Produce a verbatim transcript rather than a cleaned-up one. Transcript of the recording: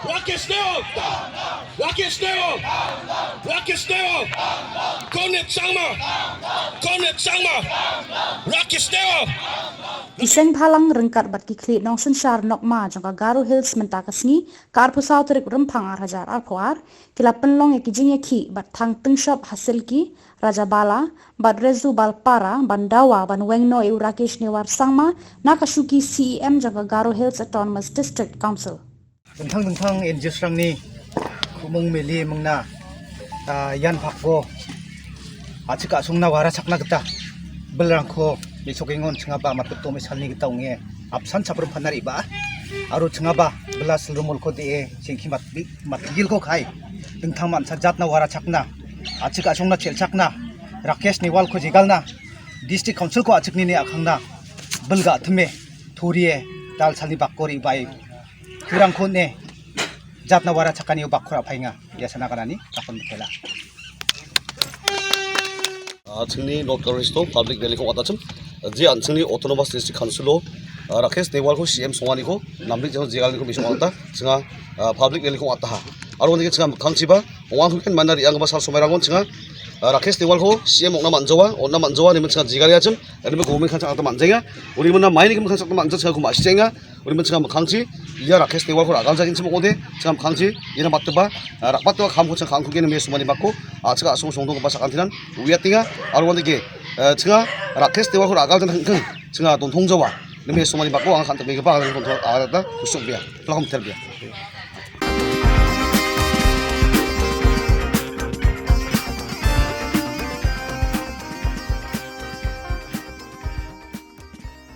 Rakesh Newal! Rakesh Newal! Rakesh Newal! Conrad Sangma! Conrad Sangma! Rakesh Newal! Ki seng phalang ryngkat bad ki khlieh nongsynshar nokma jong ka Garo Hills mynta ka sngi ka arphew saw tarik Rymphang ar hajar arphew ar, ki la pynlong ïa ki jingïakhih bad thang tyngshop ha Silki, Rajabala, bad Rezu Balpara, ban dawa, ban weng noh ïa u Rakesh Newal Sangma, na ka shuki C E M jong ka Garo Hills Autonomous District Council. Dingtang dingtang N G Os-rangni ku·mung meli mingna, ah, ian pakko a·chik a·songna warachakna gita bilrangko mesokengon chingaba matgitto mesalni gita ong·e apsan chaprim pana re·baa. Aro chingaba bila silrumolko de·e sengki matbi-, matgilko ka·e dingtang mancha jatna warachakna, a·chik a·songna chelchakna, Rakesh Newalko jegalna, District Council-ko a·chiknini a·kangna bil ga·time torie dalsalni bakko re·bae kurangko on·e jatna warachakanio bakko ra·paenga. Ia sana ganani bakon mitela. Ah, chingni North Garo Hills-o public rally-ko ong·atachim. Je an·chingni Autonomous District Council-o, ah, Rakesh Newalko C M songaniko namrik jeno jegalniko bising ong·ata chinga, ah, public rally-ko ong·ataha. Aro uandake chinga mikkangchiba ong·angkuken mana re·anggipa sal somairangon chinga, ah, Rakesh Newalko C M ong·na man·jawa, on·na man·jawa, nimin chinga jegariachim, nimin gomin kanchakna man·jaenga, unimin na maini gimin kanchakna man·ja chinga kuma asijenga. Uni min chinga mikkangchi ia Rakesh Newalko ra·galjagenchim ong·ode, chinga mikkangchi iano matgipa, ah, rakbatgipa kamko chinga ka·angkugen ine somanibako, a·chik a·song songdonggipa sakantinan uiatenga. Aro uandake, eh, chinga Rakesh Newalko ra·galjana tangking chinga dontongjawa ine somanibako anga kan·tikbegipa anga dontong-, anga gita kusokbea, plakom terbea.